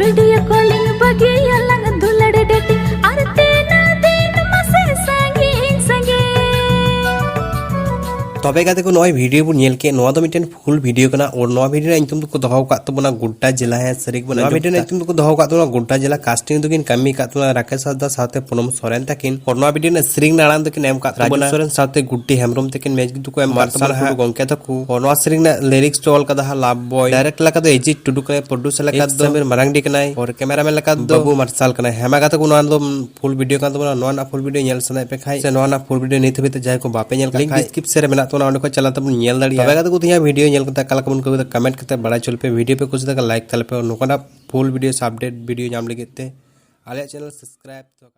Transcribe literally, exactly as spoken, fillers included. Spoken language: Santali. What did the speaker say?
ᱵᱷᱤᱰᱤᱭᱳ ᱠᱚᱞᱤᱝ ᱵᱟᱹᱜᱤᱭᱟᱞᱟᱝ ᱫᱩᱞᱟᱹᱲ ᱰᱮᱴᱤᱝ ᱟᱨ ᱛᱤᱱᱟᱹᱜ ᱫᱤᱱ ᱢᱟᱥᱮ ᱥᱟᱺᱜᱤᱧ ᱥᱟᱺᱜᱤᱧ᱾ ᱛᱚᱵᱮ ᱜᱟᱛᱮ ᱠᱚ, ᱱᱚᱜᱼᱚᱭ ᱵᱷᱤᱰᱤᱭᱳ ᱵᱚᱱ ᱧᱮᱞ ᱠᱮᱫ, ᱱᱚᱣᱟ ᱫᱚ ᱢᱤᱫᱴᱮᱱ ᱯᱷᱩᱞ ᱵᱷᱤᱰᱤᱭᱳ ᱠᱟᱱᱟ᱾ ᱟᱨ ᱱᱚᱣᱟ ᱵᱷᱤᱰᱤᱭᱳ ᱨᱮᱱᱟᱜ ᱧᱩᱛᱩᱢ ᱫᱚᱠᱚ ᱫᱚᱦᱚ ᱟᱠᱟᱫ ᱛᱟᱵᱚᱱᱟ ᱜᱳᱰᱰᱟ ᱡᱮᱞᱟ ᱦᱮᱸ ᱥᱟᱹᱨᱤ ᱜᱮᱵᱚᱱ ᱱᱚᱣᱟ ᱟᱸᱡᱚᱢ ᱵᱷᱤᱰᱤᱭᱳ ᱨᱮᱱᱟᱜ ᱠᱮᱫᱟ᱾ ᱧᱩᱛᱩᱢ ᱫᱚᱠᱚ ᱫᱚᱦᱚ ᱟᱠᱟᱫ ᱛᱟᱵᱚᱱᱟ ᱜᱳᱰᱰᱟ ᱡᱮᱞᱟ᱾ ᱠᱟᱥᱴᱤᱝ ᱫᱚᱠᱤᱱ ᱠᱟᱹᱢᱤ ᱟᱠᱟᱫ ᱛᱟᱵᱚᱱᱟ ᱨᱟᱠᱮᱥ ᱦᱟᱸᱥᱫᱟ ᱥᱟᱶᱛᱮ ᱯᱩᱱᱚᱢ ᱥᱚᱨᱮᱱ ᱛᱟᱹᱠᱤᱱ᱾ ᱟᱨ ᱱᱚᱣᱟ ᱵᱷᱤᱰᱤᱭᱳ ᱨᱮᱱᱟᱜ ᱥᱮᱨᱮᱧ ᱨᱮᱱᱟᱜ ᱟᱲᱟᱝ ᱫᱚᱠᱤᱱ ᱮᱢ ᱟᱠᱟᱫ ᱨᱟᱡᱩ ᱛᱟᱵᱚᱱᱟ ᱥᱚᱨᱮᱱ ᱥᱟᱶᱛᱮ ᱜᱩᱰᱰᱤ ᱦᱮᱢᱵᱨᱚᱢ ᱛᱟᱹᱠᱤᱱ᱾ ᱢᱮᱡᱤᱠ ᱫᱚᱠᱚ ᱮᱢ ᱟᱠᱟᱫ ᱢᱟᱨᱥᱟᱞ ᱛᱟᱵᱚᱱᱟ ᱴᱩᱰᱩ ᱜᱚᱢᱠᱮ ᱛᱟᱠᱚ᱾ ᱟᱨ ᱱᱚᱣᱟ ᱥᱮᱨᱮᱧ ᱨᱮᱱᱟᱜ ᱞᱤᱨᱤᱠᱥ ᱫᱚ ᱚᱞ ᱠᱟᱫᱟ ᱦᱟᱸᱜ ᱞᱟᱵᱷ ᱵᱚᱭ, ᱰᱟᱭᱨᱮᱠᱴ ᱞᱮᱠᱟ ᱫᱚ ᱮᱡᱤ ᱴᱩᱰᱩ ᱠᱟᱱᱟᱭ, ᱯᱨᱚᱰᱭᱩᱥᱟᱨ ᱞᱮᱠᱟ ᱫᱚ ᱥᱟᱢᱤᱨ ᱢᱟᱨᱟᱝᱰᱤ ᱠᱟᱱᱟᱭ, ᱟᱨ ᱠᱮᱢᱮᱨᱟᱢᱮᱱ ᱞᱮᱠᱟ ᱫᱚ ᱵᱟᱹᱵᱩ ᱢᱟᱨᱥᱟᱞ ᱠᱟᱱᱟᱭ᱾ ᱦᱮᱸ ᱢᱟ ᱜᱟᱛᱮ ᱠᱚ, ᱱᱚᱣᱟ ᱫᱚ ᱯᱷᱩᱞ ᱵᱷᱤᱰᱤᱭᱳ ᱠᱟᱱ ᱛᱟᱵᱚᱱᱟ᱾ ᱱᱚᱣᱟ ᱨᱮᱱᱟᱜ ᱯᱷᱩᱞ ᱵᱷᱤᱰᱤᱭᱳ ᱧᱮᱞ ᱥᱟᱱᱟᱭᱮᱫ ᱯᱮ ᱠᱷᱟᱡ ᱥᱮ ᱱᱚᱣᱟ ᱨᱮᱱᱟᱜ ᱯᱷᱩᱞ ᱵᱷᱤᱰᱤᱭᱳ ᱱᱤᱛ ᱦᱟᱹᱵᱤᱡ ᱛᱮ ᱡᱟᱦᱟᱸᱭ ᱠᱚ ᱵᱟᱯᱮ ᱧᱮᱞ ᱠᱟᱜ ᱞᱤᱝᱠ ᱠᱷᱟᱡ, ᱰᱤᱥᱠᱨᱤᱯᱥᱚᱱ ᱨᱮ ᱢᱮᱱᱟᱜ ᱛᱟᱵᱚᱱᱟ, ᱚᱸᱰᱮ ᱠᱷᱚᱱ ᱪᱟᱞᱟᱣ ᱛᱟᱵᱚᱱ ᱧᱮᱞ ᱫᱟᱲᱮᱭᱟᱜᱼᱟ᱾ ᱛᱚᱵᱮ ᱜᱟᱛᱮ ᱠᱚ, ᱛᱮᱦᱮᱧᱟᱜ ᱵᱷᱤᱰᱤᱭᱳ ᱧᱮᱞ ᱠᱟᱛᱮ ᱚᱠᱟ ᱞᱮᱠᱟ ᱵᱚᱱ ᱟᱹᱭᱠᱟᱹᱣ ᱠᱮᱫᱟ ᱠᱚᱢᱮᱱᱴ ᱠᱟᱛᱮ ᱵᱟᱲᱟᱭ ᱦᱚᱪᱚ ᱞᱮᱯᱮ᱾ ᱵᱷᱤᱰᱤᱭᱳ ᱯᱮ ᱠᱩᱥᱤ ᱞᱮᱠᱷᱟᱱ ᱞᱟᱭᱤᱠ ᱛᱟᱞᱮ ᱯᱮ᱾ ᱱᱚᱝᱠᱟᱱᱟᱜ ᱯᱷᱩᱞ ᱵᱷᱤᱰᱤᱭᱳ ᱥᱮ ᱟᱯᱰᱮᱴ ᱵᱷᱤᱰᱤᱭᱳ ᱧᱟᱢ ᱞᱟᱹᱜᱤᱫ ᱛᱮ ᱟᱞᱮᱭᱟᱜ ᱪᱮᱱᱮᱞ ᱥᱟᱵᱥᱠᱨᱟᱭᱤᱵ